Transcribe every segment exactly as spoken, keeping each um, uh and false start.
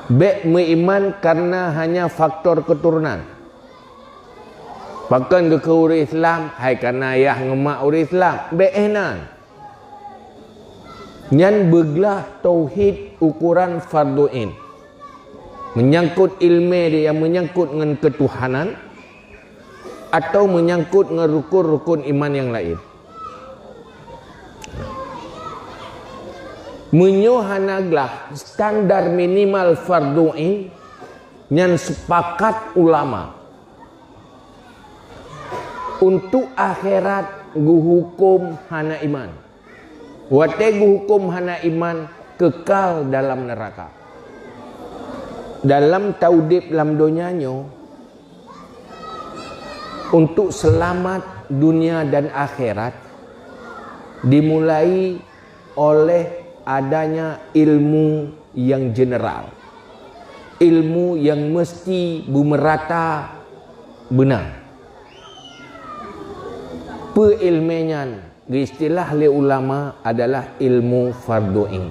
Bék meuiman karena hanya faktor keturunan. Pakon geukheun ureuëng Islam, hai karena ayah ngon mak ureuëng Islam. Bék eh nan. Nyan beuglah tauhid ukuran fardu ain. Menyangkut ilmu dia, menyangkut ngon ketuhanan, atau menyangkut ngon rukun-rukun iman nyang laén. Meunyoe hana glah standar minimal fardu ain, nyan sepakat ulama, untuk akhirat geuhukum hana iman. Watée geuhukum hana iman, kekal dalam neuraka. Dalam taudeb lam donya nyoe, untuk seulamat dunia dan akhirat, dimulai oleh adanya ilmu yang general, ilmu yang mesti beumeurata beuna. Peue ilmu nyan? Geuistilah lé ulama adalah ilmu fardu ain.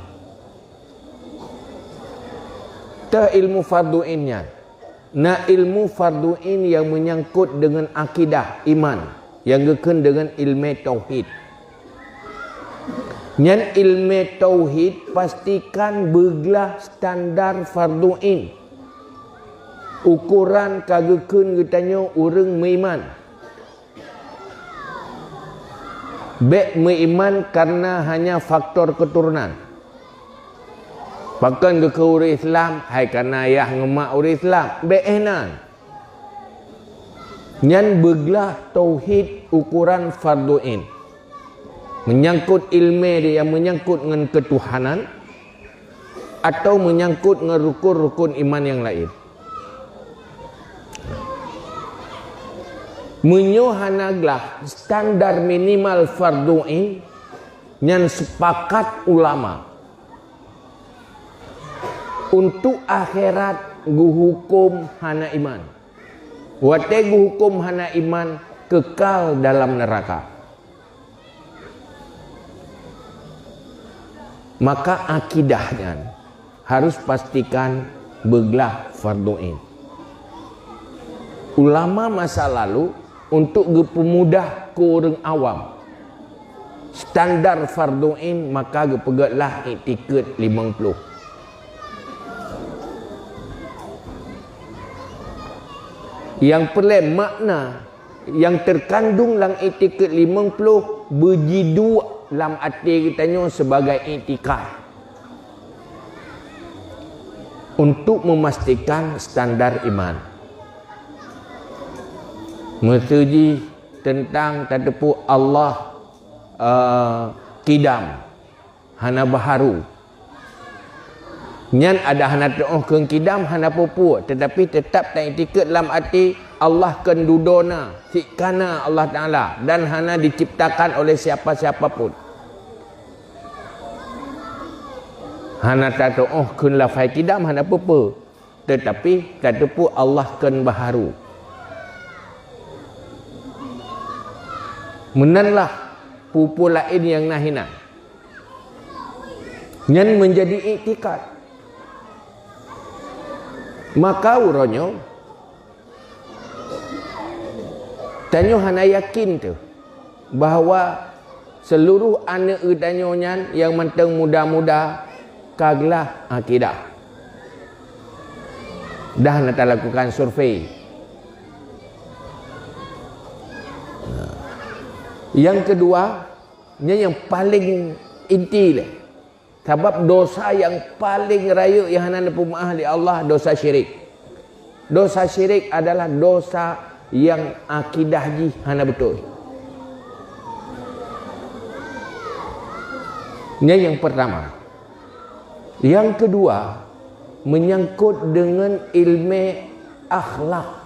Teuh ilmu fardu ain nyan, na ilmu fardu ain nyang meunyangkot deungon akidah, iman, nyang geukheun deungon ilmu tauhid. Nyan ilmu tauhid pastikan beuglah standar fardu ain. Ukoran ka geukheun geutanyoe ureuëng meuiman. Bék meuiman karena hanya faktor keturunan. Pakon geukheun ureuëng Islam, hai karena ayah ngon mak ureuëng Islam. Bék eh nan. Nyan beuglah tauhid ukoran fardu ain. Menyangkut ilmu dia, menyangkut ngon ketuhanan, atau menyangkut ngon rukun-rukun iman nyang laén. Meunyoe hana glah standar minimal fardu ain, nyan sepakat ulama, untuk akhirat geuhukum hana iman. Watée geuhukum hana iman, kekal dalam neuraka. Maka akidah nyan harus pastikan beuglah fardu ain. Ulama masa lalu untuk geupeumudah keu ureuëng awam, standar fardu ain maka geupeugét lah iktikeuet limong ploh. Nyang peureulée makna nyang teukandong lam iktikeuet limong ploh beujiduek lam até geutanyoe sibagai iktikad untuk meumastikan standar iman. Miseue jih teuntang tateupeue Allah, eh, kidam, hana baharu. Nyan adak hana teuôh kheun kidam, hana peue-peue, teutapi teutap taiktikeuet lam até Allah kheun dudoe na, sik ka na Allah Taala dan hana diciptakan oleh siapa-siapa pun. Hana tateuôh kheun lafai kidam, hana peue-peue. Teutapi tateupeue Allah kheun baharu. Meunanlah peue-peue laén nyang na hinan. Nyan meunjadi iktikad. Maka uroe nyoe, tanyoe hana yakin teuh bahwa seuluruh aneuëk geutanyoe nyan nyang mantong muda-muda ka glah akidah. Dah na talakukan survei. Nyang keudua, nyan nyang paleng inti lé. Sabab dosa nyang paleng rayeuk nyang hana neupeumeuáh lé Allah, dosa syirik. Dosa syirik adalah dosa nyang akidah jih hana beutôi. Nyan nyang peurtama. Nyang keudua, meunyangkot deungon ileumèe akhlak.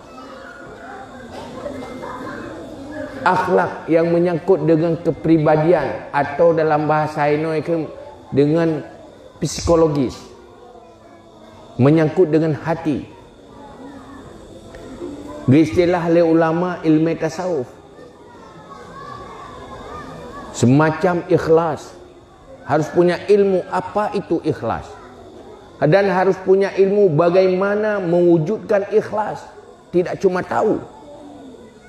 Akhlak nyang meunyangkot deungon keupribadian atau dalam bahasa inong kheun deungon psikologis. Meunyangkot deungon hati. Geuistilah lé ulama ileumèe tasawuf. Seumacam ikhlas. Harus punya ilmu apa itu ikhlas. Dan harus punya ilmu bagaimana mewujudkan ikhlas. Tidak cuma tahu.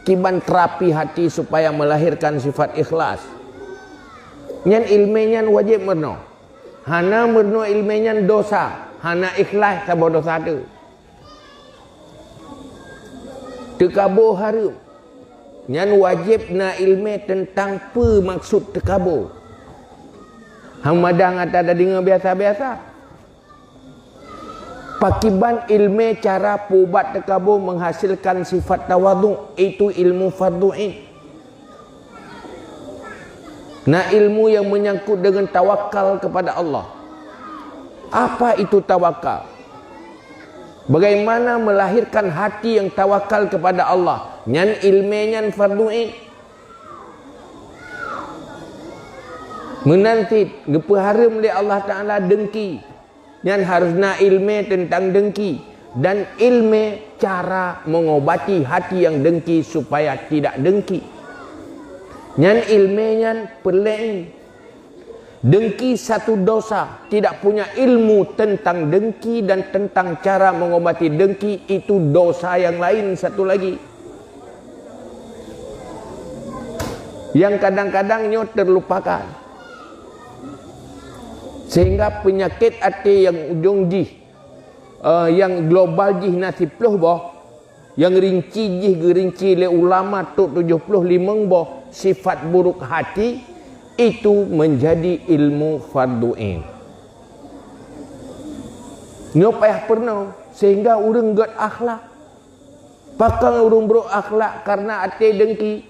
Kiban terapi hati supaya melahirkan sifat ikhlas. Nyan ilmé nyan wajéb meurunoe. Hana meurunoe ilmé nyan dosa. Hana ikhlas saboh dosa tu. Teukabo hareuem. Nyan wajéb na ilmé teuntang peue maksud teukabo. Hana mantong ata tadeungoe biasa-biasa. Pakiban ilmé cara peuubat teukabo menghasilkan sifat tawadhu, itu ilmu fardhu ain. Na ilmu yang menyangkut dengan tawakal kepada Allah. Apa itu tawakal? Bagaimana melahirkan hati yang tawakal kepada Allah? Nyan ilmé nyan fardhu ain. Meunan cit geupeuhareuem lé Allah Taala dengki. Nyan harus na ilmé teuntang dengki dan ilmé cara mengobati hati yang dengki supaya tidak dengki. Nyan ilmé nyan peureulée. Dengki satu dosa, tidak punya ilmu tentang dengki dan tentang cara mengobati dengki, itu dosa yang lain satu lagi. Yang kadang-kadang nyoe terlupakan. Sehingga penyakit até yang ujong jih, eh, yang global jih na siplôh boh, yang rinci jih geurinci lé ulama trok tujoh ploh limong boh sifat buruk hati, itu menjadi ilmu fardhu ain. Nyoe payah peurunoe sehingga ureuëng gét akhlak. Pakon ureuëng brok akhlak? Karena até dengki.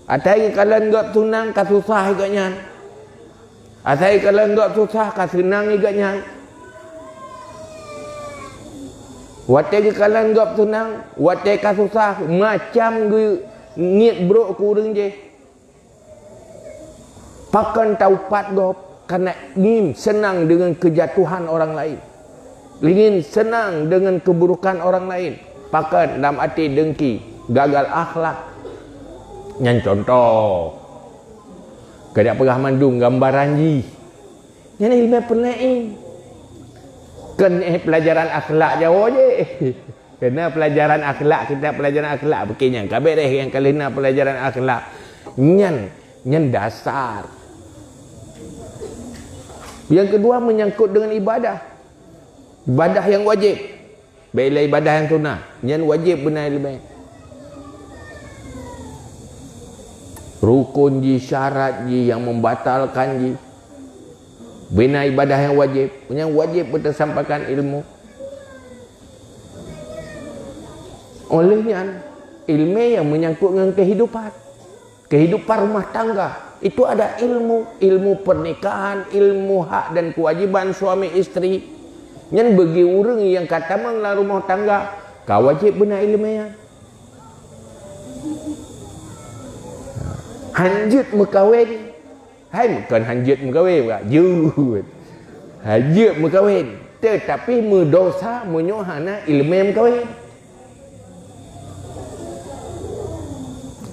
Asai geukalon gob seunang ka susah gobnyan. Asai geukalon gob susah ka seunang gobnyan. Watée geukalon gob seunang, watée ka susah, macam geu-, niet brok keu ureuëng jih. Pakon taupat gob? Karena ingin senang dengan kejatuhan orang lain. Ingin senang dengan keburukan orang lain. Pakon? Lam até dengki, gagal akhlak. Nyan contoh. Keuneuk peugah mandum gambaran jih. Nyan ilmu peureulée. Kon, eh, pelajaran akhlak Jawoe jih. Keuneuk pelajaran akhlak, kitab pelajaran akhlak, bukon nyan ka beres nyang ka lheueh na pelajaran akhlak. Nyan, nyan dasar. Yang kedua menyangkut dengan ibadah. Ibadah yang wajib. Baik lah ibadah yang sunnah, nyan wajib beuna ilmu. Rukun jih, syarat jih, yang membatalkan jih. Beuna ibadah yang wajib, yang wajib beutasampaikan ilmu. Oleh nyan, ilmu yang menyangkut dengan kehidupan. Kehidupan rumah tangga, itu ada ilmu, ilmu pernikahan, ilmu hak dan kewajiban suami isteri. Nyan bagi ureuëng yang ka tamong lam rumoh tangga, ka wajib beuna ilmu nyan. Hanjeuet meukawen, hai, kon hanjeuet meukawen, jeuet. Hanjeuet meukawen, tetapi meudosa meunyoe hana ilmu meukawen.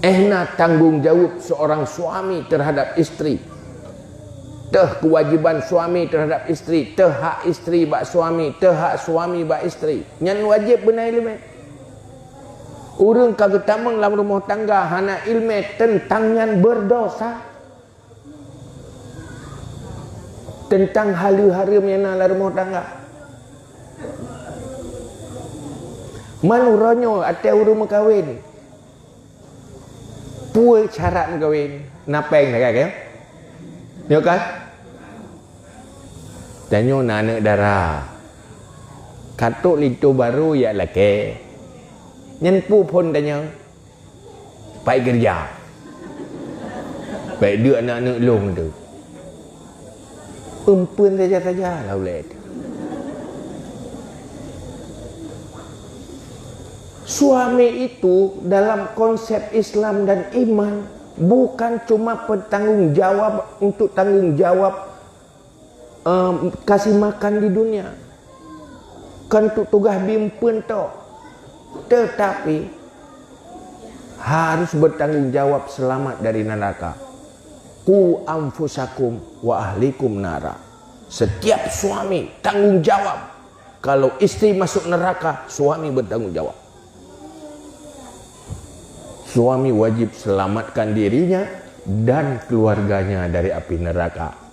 Eh, na tanggung jawab seorang suami terhadap isteri. Teuh kewajiban suami terhadap isteri, teuh hak isteri bak suami, teuh hak suami bak isteri. Nyan wajib beuna ilmu. Ureuëng ka geutamong lam rumoh tangga hana ilmu tentang nyan berdosa. Tentang hal hareuem nyang na lam rumoh tangga. Man uroe nyoe até ureuëng meukawen. Peue syarat meukawen? Na péng dah, kan? Nyoe kan? Tanyoe na aneuëk dara. Ka trok linto barô jak lakée. Nyan peue phon tanyoe? Pai keureuja. Bék deuk aneuëk-aneuëk lôn teuh. Eumpeuen saja-saja lah ulée teuh. Suami itu dalam konsep Islam dan iman bukan cuma bertanggung jawab untuk tanggung jawab, em, kasih makan di dunia. Kan tu tugaih bi eumpeuen tok. Tetapi harus bertanggung jawab selamat dari neraka. "Qu anfusakum wa ahlikum nara." Setiap suami tanggung jawab. Kalau istri masuk neraka, suami bertanggung jawab. Suami wajib selamatkan dirinya dan keluarganya dari api neraka.